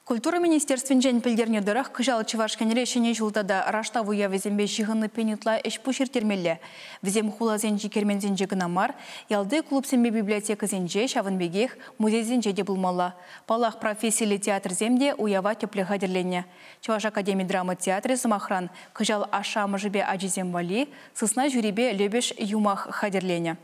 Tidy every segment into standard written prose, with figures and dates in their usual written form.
Культура министерствинчен пӗлтернӗ тӑрӑх, кӑҫал Чӑваш Енре Ҫӗнӗ ҫул тата Раштав уявӗсемпе ҫыхӑннӑ пин ытла ӗҫ-пуҫ ирттермелле. Вӗсем хуласенчи керменсенче кӑна мар, ялти клубсемпе библиотекӑсенче, ҫавӑн пекех музейсенче те пулмалла. Паллах, профессиллӗ театрсем те уява тӗплӗ хатӗрленнӗ. Чӑваш академи драма театрӗ, сӑмахран, кӑҫал ашшӗ-амӑшӗпе ачисем валли «Сысна ҫурипе лӗпӗш» юмах хатӗрленӗ.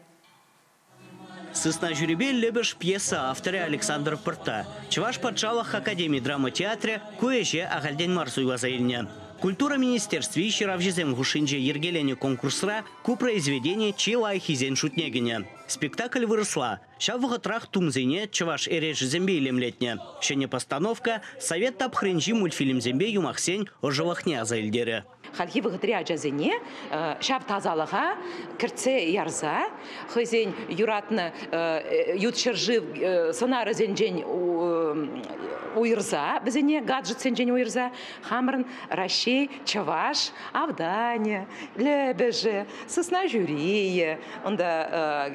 «Сысна ҫурипе лӗпӗш» пьеса авторӗ Александр Пӑртта. Чӑваш патшалӑх академи драма театрӗ ку ӗҫе ахальтен мар суйласа илнӗ. Культура министерстви ҫыравҫӑсем хушшинче йӗркеленӗ конкурсра ку произведени чи лайӑххисен шутне кӗнӗ. Спектакль вырӑсла. Ҫав вӑхӑтрах тумсене чӑваш эрешӗсемпе илемлетнӗ. Ҫӗнӗ постановка совет тапхӑрӗнчи мультфильмсемпе юмахсен ӑшӑлӑхне аса илтерӗ. Хальхи вӑхӑтри ачасене ҫав тасалӑха кӗртсе ярса хӑйсен юратнӑ ют ҫӗршыв сӑнарӗсенчен уйӑрса, вӗсене гаджетсенчен уйӑрса хамӑрӑн Раҫҫей чӑваш автанӗ, лӗпӗшӗ, сысна ҫурийӗ, унта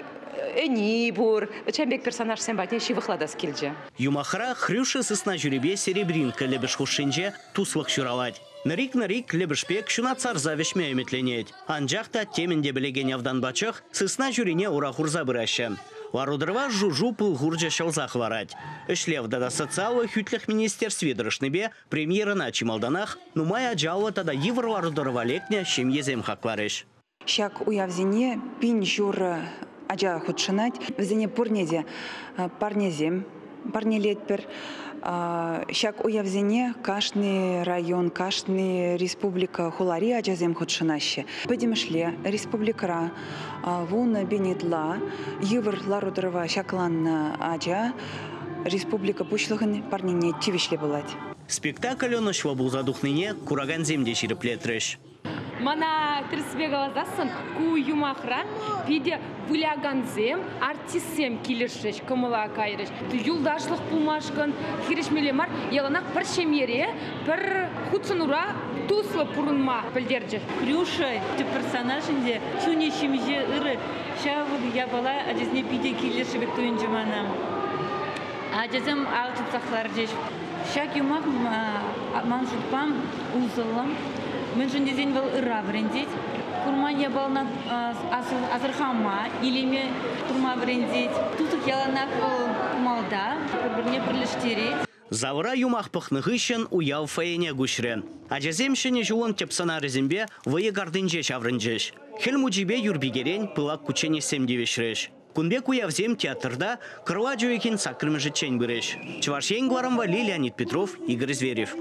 ӗни пур, ҫавӑн пек персонажсем патне ҫывӑхлатас килчӗ. Юмахра Хрюша сысна ҫурипе Серебринка лӗпӗш хушшинче туслӑх ҫуралать. Нӑрик-нӑрик лӗпӗш пек ҫунат сарса вӗҫме ӗмӗтленет. Анчах та темӗн те пӗлекен автанпа чӑх сысна ҫурине ура хурса пыраҫҫӗ. Лару-тӑрӑва Жужу пыл хурчӗ ҫӑлса хӑварать. Ӗҫлев тата социаллӑ хӳтлӗх министерстви тӑрӑшнипе премьерӑна чи малтанах нумай ачаллӑ тата йывӑр лару-тӑрӑва лекнӗ ҫемьесем хакларӗҫ. Ҫак уявсене 1500 ача хутшӑнать. Вӗсене пурне те парнесем парнелетпӗр. Ҫак уявсене кашни район, кашни республика, хулари ачасем хутшӑнаҫҫӗ. Пӗтӗмӗшле республикӑра 10 000 ытла йывӑр лару-тӑрӑва ҫакланнӑ ача республика Пуҫлӑхӗн парнине тивӗҫлӗ пулать. Спектакль ӑнӑҫлӑ пулса тухнине куракансем те ҫирӗплетрӗҫ. Мана тӗрӗссипе каласассӑн, ку юмахра питӗ вылякансем, артистсем килӗшрӗҫ, кӑмӑла кайрӗҫ. Юлташлӑх пулмашкӑн хирӗҫмелле мар, яланах пӗр ҫемьере, пӗр хутшӑнура туслӑ пурӑнма пӗлтерчӗ. Хрюша тӗп персонаж ӗнтӗ, чунӗ ҫемҫе, ырӑ. Ҫав япала ачасене питӗ килӗшрӗ пек туйӑнчӗ мана. Ачасем ал чупсах ларчӗҫ. Ҫак юмах ман шутпа усӑллӑ. Мӗншӗн тесен вӑл ырра вӗрентет. Курман япалана асӑрхама, илеме курма вӗрентет. Туслӑх яланах вӑл малта, пӗр-пӗрне пӗрлештерет. Залра юмах пӑхнӑ хыҫҫӑн уяв фойене куҫрӗ. Ачасем Ҫӗнӗ ҫулӑн тӗп сӑнарӗсемпе вӑйӑ картинче ҫаврӑнчӗҫ. Хӗл Мучипе Юрпикерен пылак кучченеҫсем тивӗҫрӗҫ. Кун пек уявсем театрта кӑрлач уйӑхӗн 8-мӗшӗччен пырӗҫ. Чӑваш Ен кӑларӑм валли Леонид Петров, Игорь Зверев.